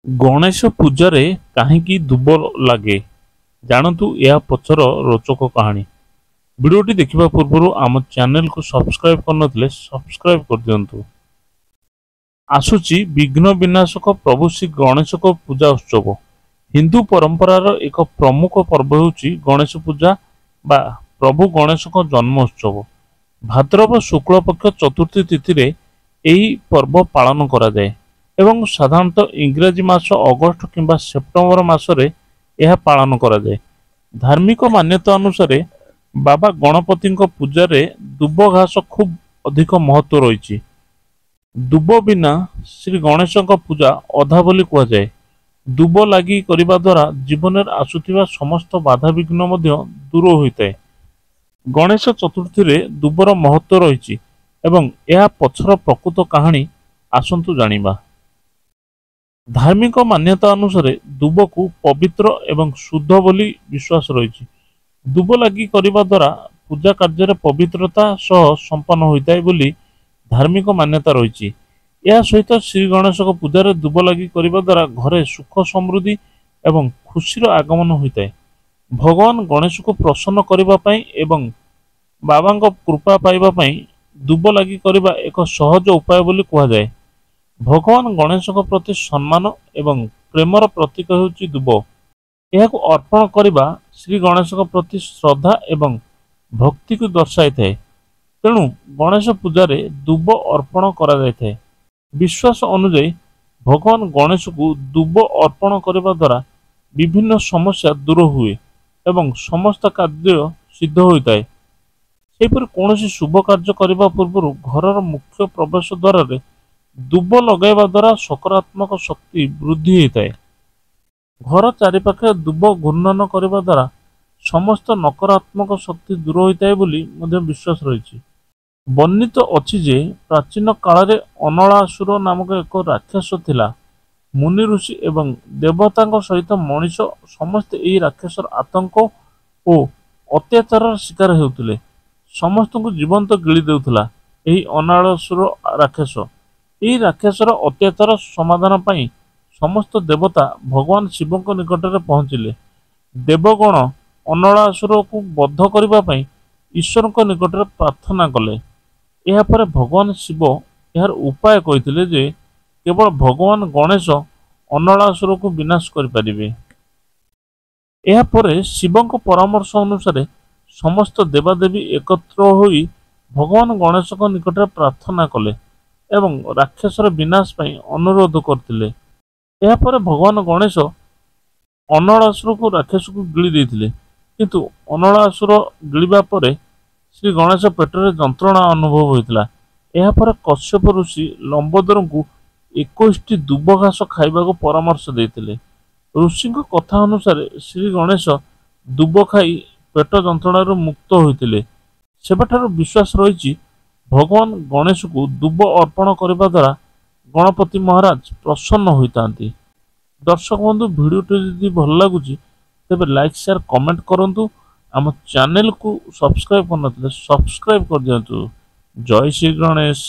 ଗଣେଶ ପୂଜାରେ କାହିଁକି ଦୁବ ଲାଗେ, ଜାଣନ୍ତୁ ଏହା ପଛର ରୋଚକ କାହାଣୀ। ଭିଡ଼ିଓଟି ଦେଖିବା ପୂର୍ବରୁ ଆମ ଚ୍ୟାନେଲକୁ ସବସ୍କ୍ରାଇବ୍ କରିନଥିଲେ ସବସ୍କ୍ରାଇବ୍ କରିଦିଅନ୍ତୁ। ଆସୁଛି ବିଘ୍ନ ବିନାଶକ ପ୍ରଭୁ ଶ୍ରୀ ଗଣେଶଙ୍କ ପୂଜା ଉତ୍ସବ। ହିନ୍ଦୁ ପରମ୍ପରାର ଏକ ପ୍ରମୁଖ ପର୍ବ ହେଉଛି ଗଣେଶ ପୂଜା ବା ପ୍ରଭୁ ଗଣେଶଙ୍କ ଜନ୍ମ ଉତ୍ସବ। ଭାଦ୍ରବ ଶୁକ୍ଳପକ୍ଷ ଚତୁର୍ଥୀ ତିଥିରେ ଏହି ପର୍ବ ପାଳନ କରାଯାଏ ଏବଂ ସାଧାରଣତଃ ଇଂରାଜୀ ମାସ ଅଗଷ୍ଟ କିମ୍ବା ସେପ୍ଟେମ୍ବର ମାସରେ ଏହା ପାଳନ କରାଯାଏ। ଧାର୍ମିକ ମାନ୍ୟତା ଅନୁସାରେ ବାବା ଗଣପତିଙ୍କ ପୂଜାରେ ଦୁବ ଘାସ ଖୁବ୍ ଅଧିକ ମହତ୍ତ୍ୱ ରହିଛି। ଦୁବ ବିନା ଶ୍ରୀ ଗଣେଶଙ୍କ ପୂଜା ଅଧା ବୋଲି କୁହାଯାଏ। ଦୁବ ଲାଗି କରିବା ଦ୍ୱାରା ଜୀବନରେ ଆସୁଥିବା ସମସ୍ତ ବାଧାବିଘ୍ନ ମଧ୍ୟ ଦୂର ହୋଇଥାଏ। ଗଣେଶ ଚତୁର୍ଥୀରେ ଦୁବର ମହତ୍ତ୍ୱ ରହିଛି ଏବଂ ଏହା ପଛର ପ୍ରକୃତ କାହାଣୀ ଆସନ୍ତୁ ଜାଣିବା। ଧାର୍ମିକ ମାନ୍ୟତା ଅନୁସାରେ ଦୁବକୁ ପବିତ୍ର ଏବଂ ଶୁଦ୍ଧ ବୋଲି ବିଶ୍ୱାସ ରହିଛି। ଦୁବ ଲାଗି କରିବା ଦ୍ୱାରା ପୂଜା କାର୍ଯ୍ୟରେ ପବିତ୍ରତା ସହ ସମ୍ପନ୍ନ ହୋଇଥାଏ ବୋଲି ଧାର୍ମିକ ମାନ୍ୟତା ରହିଛି। ଏହା ସହିତ ଶ୍ରୀ ଗଣେଶଙ୍କ ପୂଜାରେ ଦୁବ ଲାଗି କରିବା ଦ୍ୱାରା ଘରେ ସୁଖ, ସମୃଦ୍ଧି ଏବଂ ଖୁସିର ଆଗମନ ହୋଇଥାଏ। ଭଗବାନ ଗଣେଶଙ୍କୁ ପ୍ରସନ୍ନ କରିବା ପାଇଁ ଏବଂ ବାବାଙ୍କ କୃପା ପାଇବା ପାଇଁ ଦୁବ ଲାଗି କରିବା ଏକ ସହଜ ଉପାୟ ବୋଲି କୁହାଯାଏ। ଭଗବାନ ଗଣେଶଙ୍କ ପ୍ରତି ସମ୍ମାନ ଏବଂ ପ୍ରେମର ପ୍ରତୀକ ହେଉଛି ଦୁବ। ଏହାକୁ ଅର୍ପଣ କରିବା ଶ୍ରୀ ଗଣେଶଙ୍କ ପ୍ରତି ଶ୍ରଦ୍ଧା ଏବଂ ଭକ୍ତିକୁ ଦର୍ଶାଇଥାଏ। ତେଣୁ ଗଣେଶ ପୂଜାରେ ଦୁବ ଅର୍ପଣ କରାଯାଇଥାଏ। ବିଶ୍ୱାସ ଅନୁଯାୟୀ ଭଗବାନ ଗଣେଶଙ୍କୁ ଦୁବ ଅର୍ପଣ କରିବା ଦ୍ୱାରା ବିଭିନ୍ନ ସମସ୍ୟା ଦୂର ହୁଏ ଏବଂ ସମସ୍ତ କାର୍ଯ୍ୟ ସିଦ୍ଧ ହୋଇଥାଏ। ସେହିପରି କୌଣସି ଶୁଭ କାର୍ଯ୍ୟ କରିବା ପୂର୍ବରୁ ଘରର ମୁଖ୍ୟ ପ୍ରବେଶ ଦ୍ୱାରରେ ଦୁବ ଲଗାଇବା ଦ୍ୱାରା ସକାରାତ୍ମକ ଶକ୍ତି ବୃଦ୍ଧି ହୋଇଥାଏ। ଘର ଚାରିପାଖରେ ଦୁବ ଘୂର୍ଣ୍ଣନ କରିବା ଦ୍ୱାରା ସମସ୍ତ ନକାରାତ୍ମକ ଶକ୍ତି ଦୂର ହୋଇଥାଏ ବୋଲି ମଧ୍ୟ ବିଶ୍ୱାସ ରହିଛି। ବର୍ଣ୍ଣିତ ଅଛି ଯେ ପ୍ରାଚୀନ କାଳରେ ଅନଳାସୁର ନାମକ ଏକ ରାକ୍ଷସ ଥିଲା। ମୁନି ଋଷି ଏବଂ ଦେବତାଙ୍କ ସହିତ ମଣିଷ ସମସ୍ତେ ଏହି ରାକ୍ଷସର ଆତଙ୍କ ଓ ଅତ୍ୟାଚାରର ଶିକାର ହେଉଥିଲେ। ସମସ୍ତଙ୍କୁ ଜୀବନ୍ତ ଗିଳି ଦେଉଥିଲା ଏହି ଅନଳାସୁର ରାକ୍ଷସ। ଏହି ରାକ୍ଷସର ଅତ୍ୟାଚାର ସମାଧାନ ପାଇଁ ସମସ୍ତ ଦେବତା ଭଗବାନ ଶିବଙ୍କ ନିକଟରେ ପହଞ୍ଚିଲେ। ଦେବଗଣ ଅନଳାସୁରକୁ ବଧ କରିବା ପାଇଁ ଈଶ୍ୱରଙ୍କ ନିକଟରେ ପ୍ରାର୍ଥନା କଲେ। ଏହାପରେ ଭଗବାନ ଶିବ ଏହାର ଉପାୟ କହିଥିଲେ ଯେ କେବଳ ଭଗବାନ ଗଣେଶ ଅନଳାସୁରକୁ ବିନାଶ କରିପାରିବେ। ଏହାପରେ ଶିବଙ୍କ ପରାମର୍ଶ ଅନୁସାରେ ସମସ୍ତ ଦେବାଦେବୀ ଏକତ୍ର ହୋଇ ଭଗବାନ ଗଣେଶଙ୍କ ନିକଟରେ ପ୍ରାର୍ଥନା କଲେ ଏବଂ ରାକ୍ଷସର ବିନାଶ ପାଇଁ ଅନୁରୋଧ କରିଥିଲେ। ଏହାପରେ ଭଗବାନ ଗଣେଶ ଅନଳାସୁରକୁ ରାକ୍ଷସକୁ ଗିଳି ଦେଇଥିଲେ। କିନ୍ତୁ ଅନଳାସୁର ଗିଳିବା ପରେ ଶ୍ରୀ ଗଣେଶ ପେଟରେ ଯନ୍ତ୍ରଣା ଅନୁଭବ ହୋଇଥିଲା। ଏହାପରେ କଶ୍ୟପ ଋଷି ଲମ୍ବୋଦରଙ୍କୁ 21ଟି ଦୁବ ଘାସ ଖାଇବାକୁ ପରାମର୍ଶ ଦେଇଥିଲେ। ଋଷିଙ୍କ କଥା ଅନୁସାରେ ଶ୍ରୀ ଗଣେଶ ଦୁବ ଖାଇ ପେଟ ଯନ୍ତ୍ରଣାରୁ ମୁକ୍ତ ହୋଇଥିଲେ। ସେବେଠାରୁ ବିଶ୍ୱାସ ରହିଛି ଭଗବାନ ଗଣେଶଙ୍କୁ ଦୁବ ଅର୍ପଣ କରିବା ଦ୍ୱାରା ଗଣପତି ମହାରାଜ ପ୍ରସନ୍ନ ହୋଇଥାନ୍ତି। ଦର୍ଶକ ବନ୍ଧୁ, ଭିଡ଼ିଓଟି ଯଦି ଭଲ ଲାଗୁଛି ତେବେ ଲାଇକ୍, ସେୟାର, କମେଣ୍ଟ କରନ୍ତୁ। ଆମ ଚ୍ୟାନେଲକୁ ସବସ୍କ୍ରାଇବ୍ କରିନଥିଲେ ସବସ୍କ୍ରାଇବ୍ କରିଦିଅନ୍ତୁ। ଜୟ ଶ୍ରୀ ଗଣେଶ।